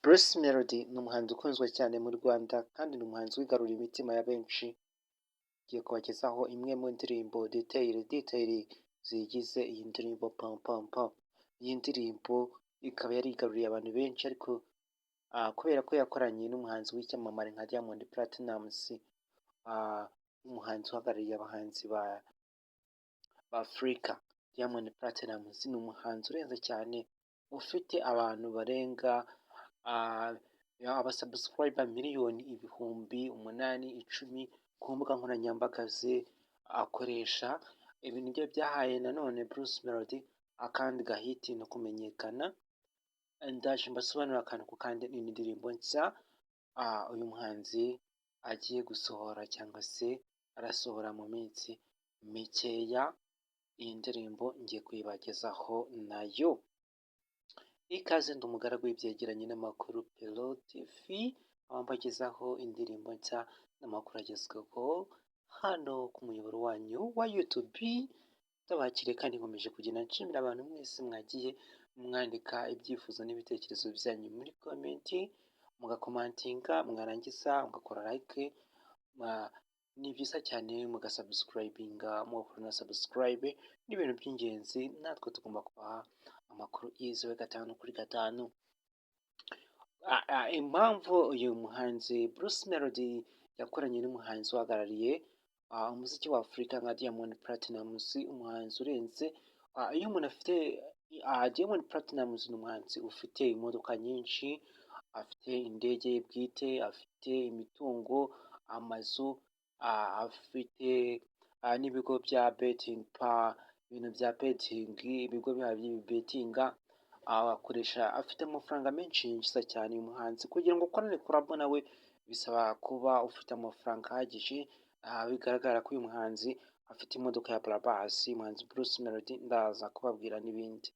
Bruce Melody ni umuhanzi ukunzwe cyane mu Rwanda kandi ni umuhanzi wigaruriye imitima ya benshi. Ngiye kubagezaho imwe mu ndirimbo detail zigize iyi ndirimbo Pam Pam Pam. Iyi ndirimbo ikaba yarigaruriye abantu benshi, ariko kubera ko yakoranye n'umuhanzi w'icyamamare nka Diamond Platnumz, umuhanzi uhagarariye abahanzi ba Afurika. Diamond Platnumz ni umuhanzi urenze cyane, ufite abantu barenga abasubscriber miliyoni 800,000 ku mbuga nkoranyambaga ze akoresha. Ibi nibyo byahaye nanone Bruce Melody akandi gahit no kumenyekana. Ndaje mbasobanurira akantu ku kandi. Ni indirimbo nshya uyu muhanzi agiye gusohora cyangwa se arasohora mu minsi mikeya. Iyi ndirimbo ngiye kuyibagezaho nayo. Ikaze, ndi umugaragu w'ibyegeranye n'amakuru Pero TV, aho mbagezaho indirimbo nshya n'amakuru agezweho hano ku muyoboro wanyu wa YouTube. Ndabakiriye kandi nkomeje kugenda nshimira abantu mwese mwagiye mwandika ibyifuzo n'ibitekerezo byanyu muri comment, mugacommentinga, mwarangiza mugakora like. Ni byiza cyane, mugasubscribinga, mugakora na subscribe, ni ibintu by'ingenzi. Natwe tugomba kubaha amakuru yizewe gatanu kuri gatanu. Impamvu uyu muhanzi Bruce Melody yakoranye n'umuhanzi uhagarariye umuziki wa Afurika nka Diamond Platnumz, umuhanzi urenze, iyo umuntu afite Diamond Platnumz ni umuhanzi ufite imodoka nyinshi, afite indege ye bwite, afite imitungo, amazu, afite n'ibigo bya betting, ibintu bya betting, ibigo bettinga akoresha. Afite amafaranga menshi yinjiza cyane. Uyu muhanzi, kugira ngo ukorane collabo nawe bisaba kuba ufite amafaranga ahagije. Bigaragara ko uyu muhanzi afite imodoka ya Brabus, umuhanzi Bruce Melody. Ndaza kubabwira n'ibindi.